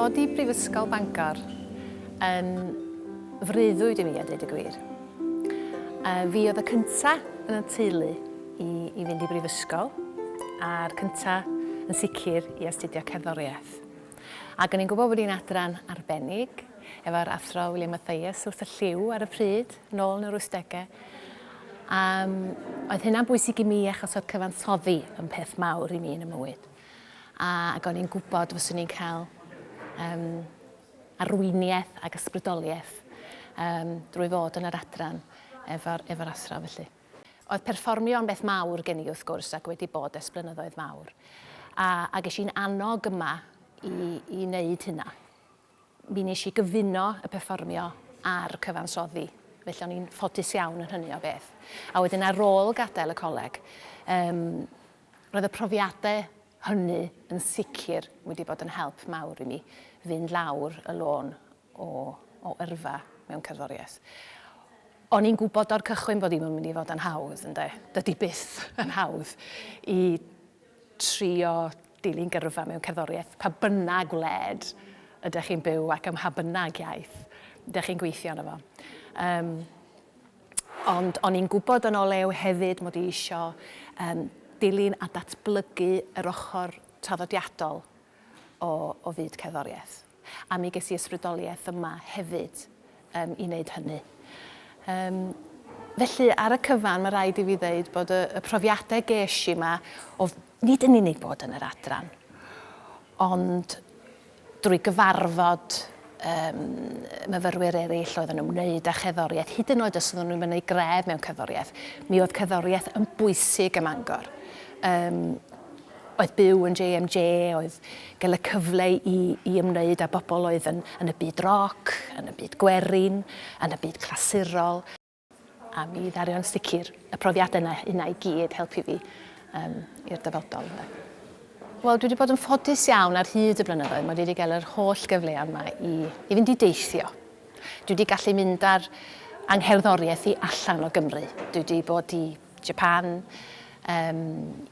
dod i Brifysgol Bangor yn freuddwyd i mi a dweud y gwir. Fi oedd y cynta yn y teulu i, i fynd i brifysgol a'r cynta yn sicr i astudio cerddoriaeth. Ac o'n i'n gwybod bod hi'n adran arbennig efo'r athro William Mathias wrth y lliw ar y pryd, nôl yn yr 80au. Um, oedd hynna'n bwysig i mi achos oedd cyfansoddi yn peth mawr i mi yn y mywyd. A, ac o'n i'n gwybod fyswn i'n cael um, arweiniaeth ac ysbrydoliaeth um, drwy fod yn yr adran efo'r efo athro felly. Oedd perfformio yn beth mawr gen i wrth gwrs ac wedi bod ers blynyddoedd mawr. A, a ges i'n annog yma i, i wneud hynna. Mi nes i gyfuno y perfformio a'r cyfansoddi, felly o'n i'n ffodus iawn yn hynny o beth. A wedyn ar ôl gadael y coleg, um, roedd y profiadau hynny yn sicr wedi bod yn help mawr i mi fynd lawr y lôn o, o yrfa mewn cerddoriaeth. O'n i'n gwybod o'r cychwyn bod ddim yn mynd i fod yn hawdd, ynde? Dydy byth yn hawdd i trio dilyn gyrfa mewn cerddoriaeth, pa bynnag wled ydych chi'n byw ac ym mha bynnag iaith ydych chi'n gweithio arno fo. Um, ond o'n i'n gwybod yn o lew hefyd mod i isio um, dilyn a datblygu yr ochr traddodiadol o, o fyd cerddoriaeth. A mi ges i ysbrydoliaeth yma hefyd um, i wneud hynny. Um, felly, ar y cyfan, mae rhaid i fi ddeud bod y, y profiadau ges i yma o nid yn unig bod yn yr adran, ond drwy gyfarfod um, myfyrwyr eraill oedd yn ymwneud â cherddoriaeth, hyd yn oed os oedden nhw'n mynd gref mewn cerddoriaeth, mi oedd cerddoriaeth yn bwysig ym Mangor. Um, oedd byw yn JMJ, oedd gael y cyfle i, i ymwneud â bobl oedd yn, yn y byd roc, yn y byd gwerin, yn y byd clasurol. A mi ddario'n sicr y profiadau yna, yna i gyd helpu fi um, i'r dyfodol. Ynde. Wel, dwi wedi bod yn ffodus iawn ar hyd y blynyddoedd. Mae wedi cael yr holl gyfleoedd yma i, i fynd i deithio. Dwi wedi gallu mynd ar angherddoriaeth i allan o Gymru. Dwi wedi bod i Japan, um,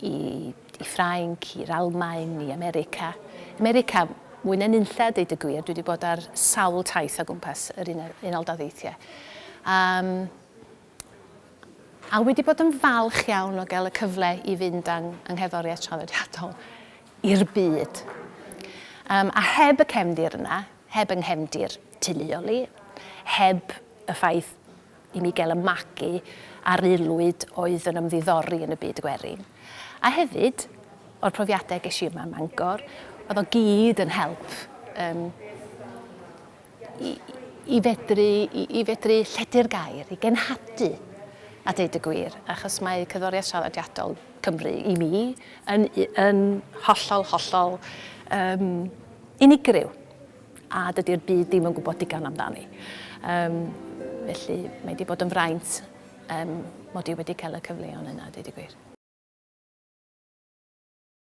i, i Ffrainc, i'r Almaen, i America. America, mwy na nunlla, deud y gwir, dwi wedi bod ar sawl taith o gwmpas yr Unol Daleithiau. Um, a wedi bod yn falch iawn o gael y cyfle i fynd â'n ngherddoriaeth traddodiadol i'r byd. Um, a heb y cefndir yna, heb yng nghefndir teuluol i, heb y ffaith i mi gael y magu ar aelwyd oedd yn ymddiddori yn y byd gwerin. A hefyd, o'r profiadau ges i yma ym Mangor, oedd o gyd yn help um, i, i, fedru, i, i fedru lledu'r gair, i genhadu, a deud y gwir, achos mae cerddoriaeth traddodiadol Cymru i mi yn, yn hollol, hollol um, unigryw. A dydy'r byd ddim yn gwybod digon amdani. Um, felly mae wedi bod yn fraint um, mod i wedi cael y cyfleon yna, deud y gwir.